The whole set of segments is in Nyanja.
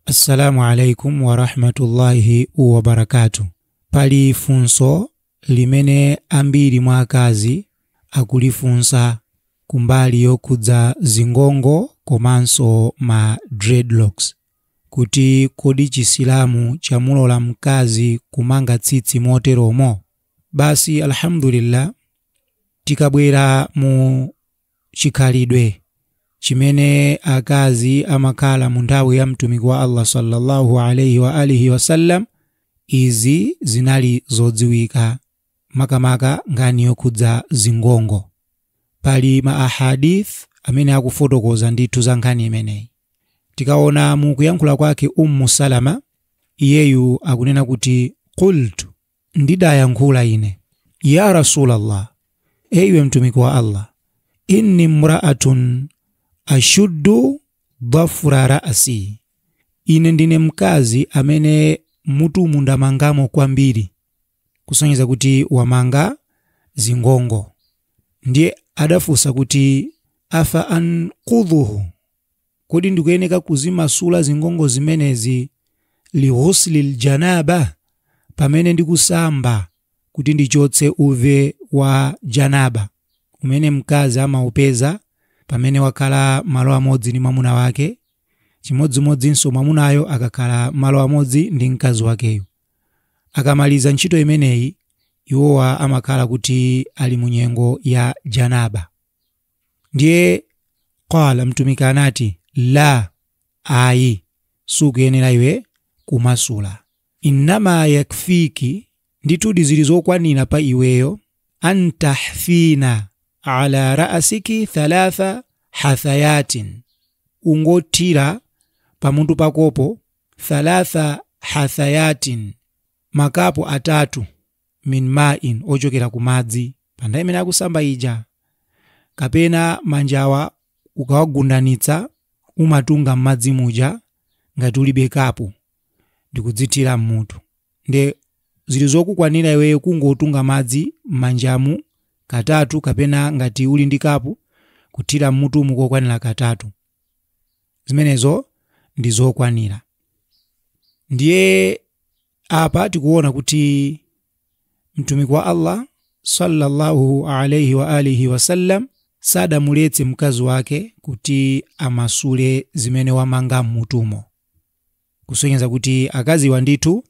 Assalamu alaikum warahmatullahi wabarakatuh. Pali funso limene ambiri mwa akazi akulifunsa kumbali yokhudza zingongo komanso ma dreadlocks, kuti kodi Chisilamu chamulola mkazi kumanga tsitsi moteromo? Basi alhamdulillah, tikabwera mu chikhalidwe chimene akazi amakhala mu nthawi ya Mtumiki wa Allah sallallahu alayhi wa alihi wasallam, izi zinali zodziwika, makamaka nkhani yokhudza zingongo. Pali ma ahadith amene akufotokoza ndithu za nkhani imeneyi. Tikaona mu kuyankhula kwake Ummu Salama, iyeyu akunena kuti qultu, ndidayankhula ine, ya Rasulallah, eyiwe Mtumiki wa Allah, inni mra'atun ashuddu dhafra ra'si, ine ndine mkazi amene mutu mundamangamo kwambiri, kusonyeza kuti wamanga zingongo. Ndiye adafunsa kuti afa anqudhuhu, kodi ndikuyeneka kuzimasula zingongo zimenezi lighusli ljanaba, pamene ndikusamba kuti ndichotse uve wa janaba umene mkazi amaupeza pamene wakhala malo amodzi ndi mwamuna wake, chimodzimodzinso mwamunayo akakhala malo amodzi ndi mkazi wakeyo. Akamaliza ntchito imeneyi, iwowa amakhala kuti ali mu nyengo ya janaba. Ndiye qala, Mtumiki anati, la, ayi, sukuyenera iwe kumasula. Innama yakfiki, ndithudi zili zokwanira pa iweyo, antahfina ala ra'siki thalatha hathayatin, ungothira pamutu pakopo thalatha hathayatin, makapu atatu, min ma'in, ochokera ku madzi pa nthawi imene akusamba ija, kapena manjawa ukawagundanitsa umatunga m'madzi muja ngati ulibe kapu ndikudzithira mmutu. Nde zili zokukwanira iweyo kungotunga madzi m'manjamu katatu, kapena ngati uli ndi kapu kuthira mmutumu kokwanira katatu. Zimenezo ndi zokwanira. Ndiye apa tikuona kuti Mtumiki wa Allah sallallahu alayhi wa alihi wasallam sadamuletse mkazi wake kuti amasule zimene wamanga mmutumo, kusonyeza kuti akaziwa ndithu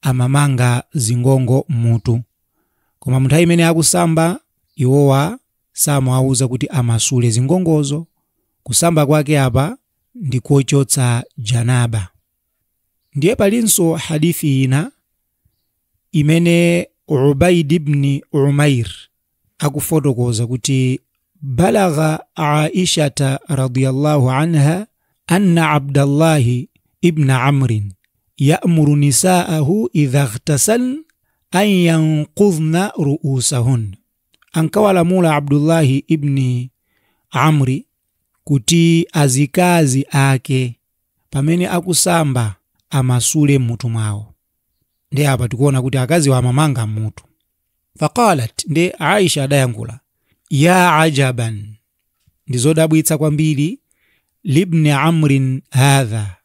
amamanga zingongo mmutu, koma munthawi imene akusamba iwowa samawauza kuti amasule zingongozo. Kusamba kwake apa ndi kochotsa janaba. Ndiye palinso hadithi ina imene Ubaid ibn Umair akufotokoza kuti balagha Aishata radiyallahu anha anna Abdallahi ibn Amrin ya'muru nisaahu idha ightasalna an yanqudhna ru'usahun. Ankawalamula Abdullahi ibn Amri kuti azikazi ake pamene akusamba amasule mmutu mwawo. Ndi apa tikuona kuti akazi amamanga mmutu. Faqalat, ndi Aisha adayankhula, ya ajaban, ndi zodabwitsa kwambiri, libni Amrin hadha,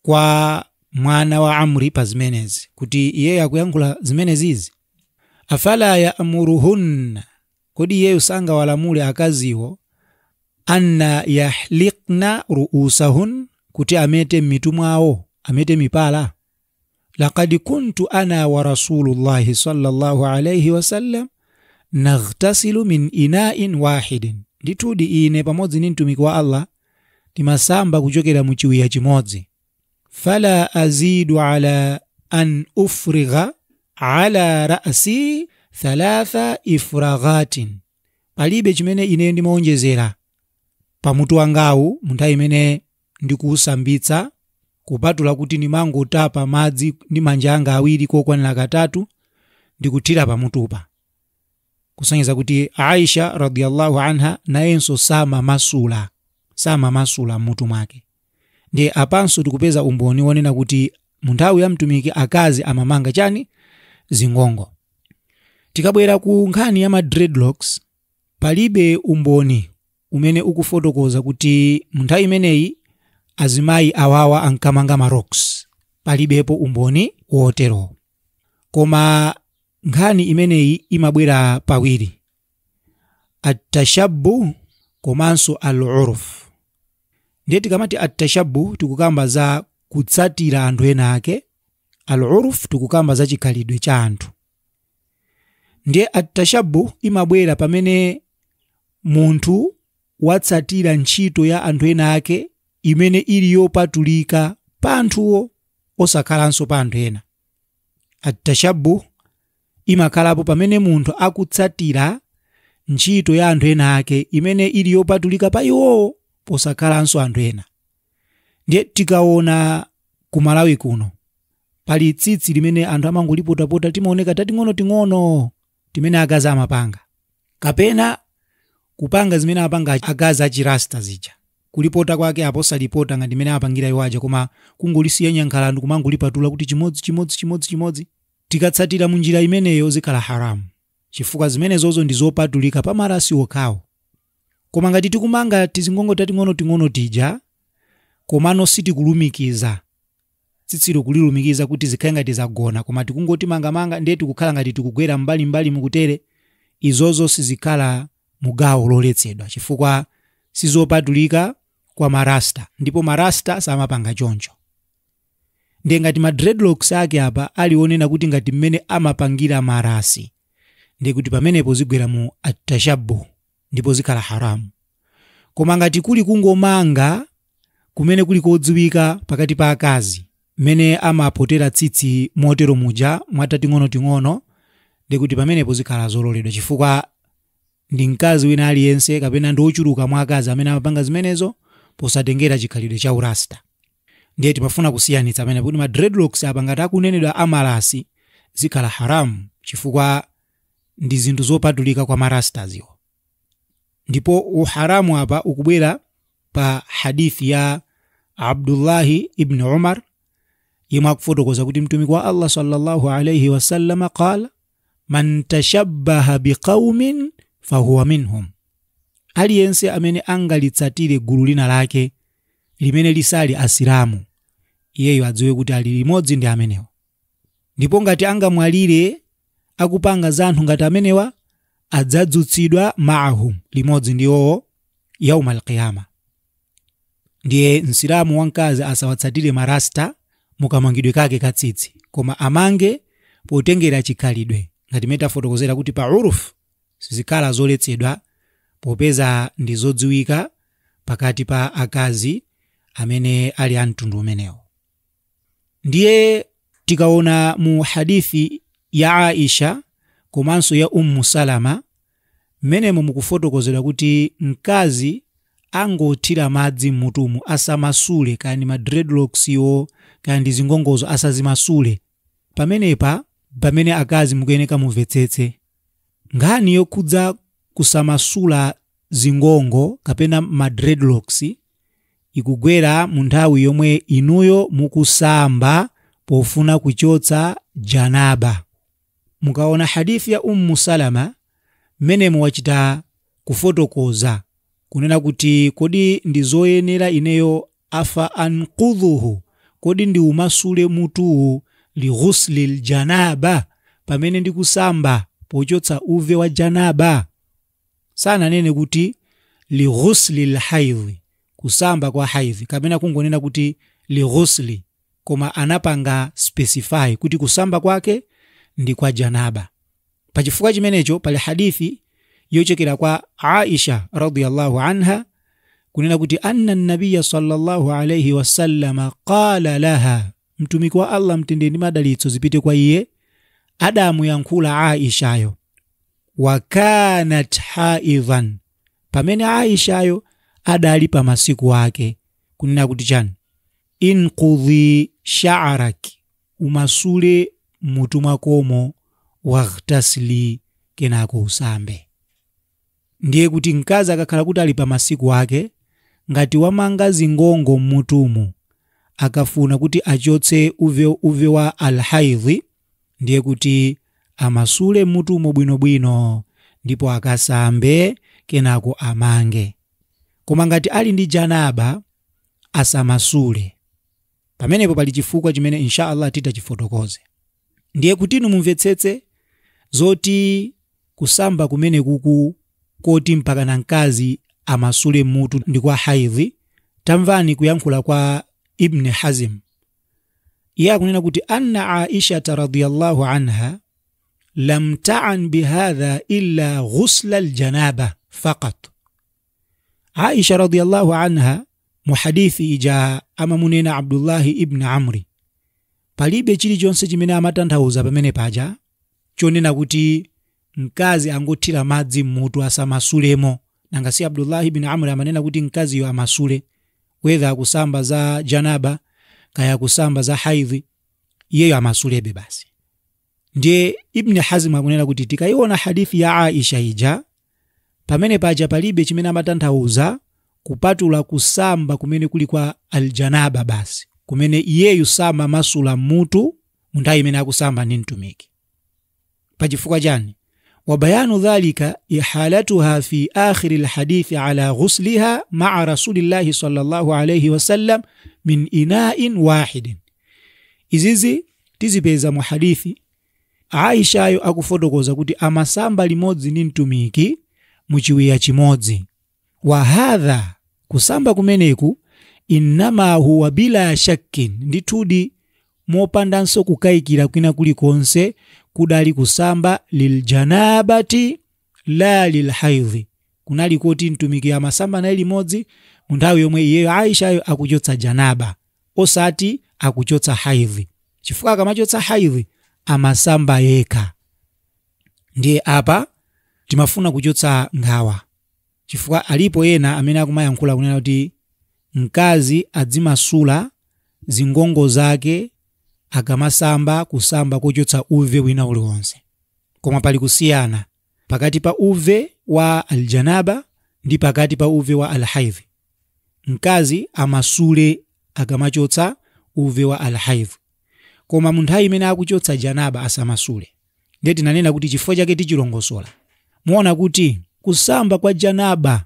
kwa mwana wa Amri pa zimenezi, kuti iyeyo akuyankhula zimenezizi. Afala ya'muruhunna, kodi iyeyo sangawalamule akaziwo, anna yahliqna ru'usahun, kuti amete mitu mwawo, amete mipala. Laqad kuntu ana wa rasulullahi sallallahu alayhi wasallam naghtasilu min ina'in wahidin, ndithudi ine pamodzi ndi Mtumiki wa Allah timasamba kuchokera mu chiwiya chimodzi. Fala azidu ala an ufrigha ala ra'si thalatha ifraghatin, palibe chimene ine ndimaonjezera pamutu wangawu mu nthawi imene ndikuwusambitsa, kupatula kuti ndimangotapa madzi ndi manja anga awiri kokwanira katatu ndikuthira pamutupa. Kusonyeza kuti Aisha radiyallahu anha nayenso samamasula mmutu mwake. Ndiye apanso tikupeza umboni wonena kuti mu nthawi ya Mtumiki akazi amamanga chani? Zingongo. Tikabwera ku nkhani ya ma dreadlocks, palibe umboni umene ukufotokoza kuti mu nthawi imeneyi azimayi awawa ankamanga maroks. Palibepo umboni wotero. Koma nkhani imeneyi imabwera pawiri, atashabu komanso al-urf. Ndiye tikamati atashabu tikukamba za kutsatira anthu ena ake, al-urf tikukamba za chikhalidwe cha anthu. Ndiye atashabu imabwera pamene munthu watsatira ntchito ya anthu ena ake imene ili yopatulika pa anthuwo osakhalanso pa anthu ena. Atashabu imakhalapo pamene munthu akutsatira ntchito ya anthu ena ake imene ili yopatulika pa iwowo posakhalanso anthu ena. Ndiye tikaona ku Malawi kuno pali tsitsi limene anthu amangolipotapota timaoneka tating'onoting'ono timene akazi amapanga, kapena kupanga zimene amapanga akazi achirasta zija, kulipota kwake aposalipota ngati mmene amapangira iwo aja, koma kungolisiya nyankhalandu kumangolipatula kuti chimodzi chimodzi chimodzi chimodzi. Tikatsatira munjira imeneyo zikhala haramu, chifukwa zimenezozo ndi zopatulika pa marasi okhawo. Koma ngati tikumanga tizingongo tating'onoting'ono tija komano sitikulumikiza tsitsilo kulilumikiza kuti zikhale ngati zagona, koma tikungoti mangamanga ndiye tikukhala ngati tikugwera mbalimbali mukutere, izozo sizikhala mugawo loletsedwa chifukwa sizopatulika kwa marasta, ndipo marasta samapanga choncho. Ndiye ngati ma dreadlocks ake apa alionena kuti ngati mmene amapangira marasi, ndiye kuti pamenepo zigwera mu atashabu ndipo zikhala haramu. Koma ngati kuli kungomanga kumene kuli kodziwika pakati pa akazi mmene amapotera tsitsi motero muja mwatating'onoting'ono, ndiye kuti pamenepo zikhala zololedwa chifukwa ndi mkazi wina aliyense kapena ndi ochuluka mwa akazi amene amapanga zimenezo posatengera chikhalidwe cha urasta. Ndiye timafuna kusiyanitsa pamene kuti ma dreadlocks apa ngati akunenedwa amalasi zikhala haramu chifukwa ndi zinthu zopatulika kwa marastaziwo. Ndipo uharamu apa ukubwera pa hadithi ya Abdullahi ibn Umar yemwe akufotokoza kuti mtumiki wa Allah sallallahu alayhi wasallam qala man tashabbaha biqaumin fahuwa minhum, aliyense amene angalitsatire gulu lina lake limene lisali asilamu, iyeyo adziwe kuti ali limodzi ndi amenewa. Ndipo ngati angamwalire akupanga za anthu ngati amenewa, adzadzutsidwa ma'ahum, limodzi ndi iwowo yauma alqiyama. Ndiye msilamu wamkazi asawatsatire marasta mukamangidwe kake katsitsi, koma amange potengera chikhalidwe ngati mmene tafotokozera kuti pa uruf sizikhala zoletsedwa popeza ndi zodziwika pakati pa akazi amene ali a mtundu umenewo. Ndiye tikaona mu hadithi ya Aisha komanso ya Ummu Salama mmenemo mukufotokozedwa kuti mkazi angothira madzi mmutumu, asamasule kaya ma dreadlocks iwo kaya ndi zingongozo, asazimasule. Pamenepa pamene akazi mukuyeneka mumvetsetse nkhani yokhudza kusamasula zingongo kapena ma dreadlocks ikugwera mu nthawi yomwe inuyo mukusamba pofuna kuchotsa janaba. Mukaona hadithi ya Ummu Salama mmenemo wachita kufotokoza kunena kuti kodi ndi zoyenera ineyo afa anqudhuhu, kodi ndi umasule mutuwu lighusli ljanaba, pamene ndikusamba pochotsa uve wa janaba. Sananene kuti lighusli lhaidhi, kusamba kwa haidhi, kapena kungonena kuti lighusli, koma anapanga specify kuti kusamba kwake ndi kwa janaba. Pachifukwa chimenecho pali hadithi yochokera kwa Aisha radhiyallahu anha kunena kuti anna nabiyya sallallahu alayhi wasallam qala laha, mtumiki wa Allah mtendeni madalitso zipite kwa iye adamuyankhula Aishayo, wa kanat haidhan, pamene Aishayo adali pa masiku ake, kunena kuti chani, inqudhi sha'raki, umasule mutu mwakomo, waghtasili, kenako usambe. Ndiye kuti mkazi akakhala kuti ali pa masiku ake, ngati wamanga zingongo mmutumu, akafuna kuti achotse uve wa alhaidhi, ndiye kuti amasule mmutumu bwinobwino ndipo akasambe kenako amange. Koma ngati ali ndi janaba asamasule. Pamenepo pali chifukwa chimene insha Allah titachifotokoze. Ndiye kuti inu mumvetsetse zoti kusamba kumene kuku koti mpaka na mkazi amasule mutu ndi kwa haidhi, tamvani kuyankhula kwa Ibn Hazm. Iye akunena kuti anna Aisha radhiyallahu anha lam ta'an bihadha illa ghusla aljanaba faqat. Aisha radhiyallahu anha muhadithi ija amamunena Abdullahi ibn Amri, palibe chilichonse chimene amatanthauza pamene paja chonena kuti mkazi angothira madzi mmutu asamasulemo. Nanga si Abdullahi ibn Amri amanena kuti mkaziyo amasule, whether akusamba za janaba kaya kusamba za haidhi, iyeyo amasulebe basi. Ndiye Ibn Hazm akunena kuti tikaiona hadithi ya Aisha ija, pamene paja palibe chimene amatanthauza kupatula kusamba kumene kuli kwa aljanaba basi, kumene iyeyu sama masula mutu munthawi imene akusamba ndi mtumiki. Pachifukwa chani? Wabayanu dhalika ihalatuha fi akhiri alhadithi ala ghusliha ma'a rasulillahi sallallahu alayhi wasallam min ina'in wahidin. Izizi tizipeza mu hadithi Aisha yo akufotokoza kuti amasamba limodzi ndi mtumiki muchiwiya chimodzi. Wa hadha, kusamba kumeneku, innama huwa bila shakkin, ndithudi mopandanso kukayikira kwina kulikonse, kudali kusamba liljanabati la lilhaidhi. Kunali kuti mtumiki amasamba naye limodzi munthawi yomwe iyeyo Aisha akuchotsa janaba, osati akuchotsa haidhi, chifukwa akamachotsa haidhi amasamba yekha. Ndiye apa timafuna kuchotsa nkhawa, chifukwa alipo ena amene akumayankhula kunena kuti mkazi adzimasula zingongo zake akamasamba kusamba kuchotsa uve wina uliwonse. Koma pali kusiyana pakati pa uve wa aljanaba ndi pakati pa uve wa alhaidhi. Mkazi amasule akamachotsa uve wa alhaidhi, koma munthawi imene akuchotsa janaba asamasule. Ndiye tinanena kuti chifukwa chake tichilongosola. Muona kuti kusamba kwa janaba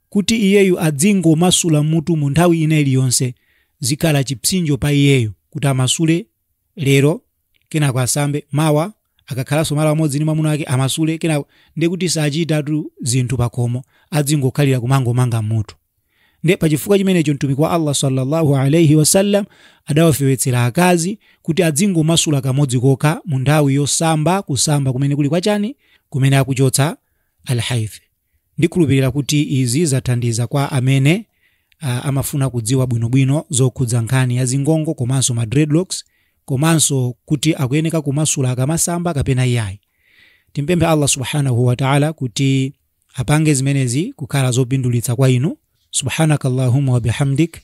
kuti iyeyu adzingomasula mutu mu nthawi ina iliyonse zikhala chipsinjo pa iyeyu kuti amasule lero, kenako asambe mawa, akakhalanso malo amodzi ndi mwamuna wake amasule kenako, ndiye kuti sachitatu zinthu pakhomo, adzingokhalira kumangomanga mutu. Ndiye pachifukwa chimenecho mtumiki wa Allah sallallahu alayhi wasallam adawafewetsera akazi kuti adzingomasula kamodzi kokha mu nthawi yosamba, kusamba kumene kuli kwachani, kumene akuchotsa alhaidh. Ndikhulupirira kuti izi zathandiza kwa amene amafuna kudziwa bwinobwino zokhudza nkhani ya zingongo komanso ma dreadlocks, komanso kuti akuyeneka kumasula akamasamba kapena iyayi. Timpemphe Allah subhanahu wa ta'ala kuti apange zimenezi kukhala zopindulitsa kwa inu. Subhanakallahumma wa bihamdik,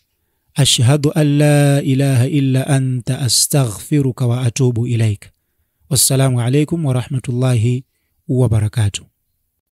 ashhadu an la ilaha illa anta, astaghfiruka wa atubu ilaik. Wassalamu alaikum wa rahmatullahi wa barakatuh.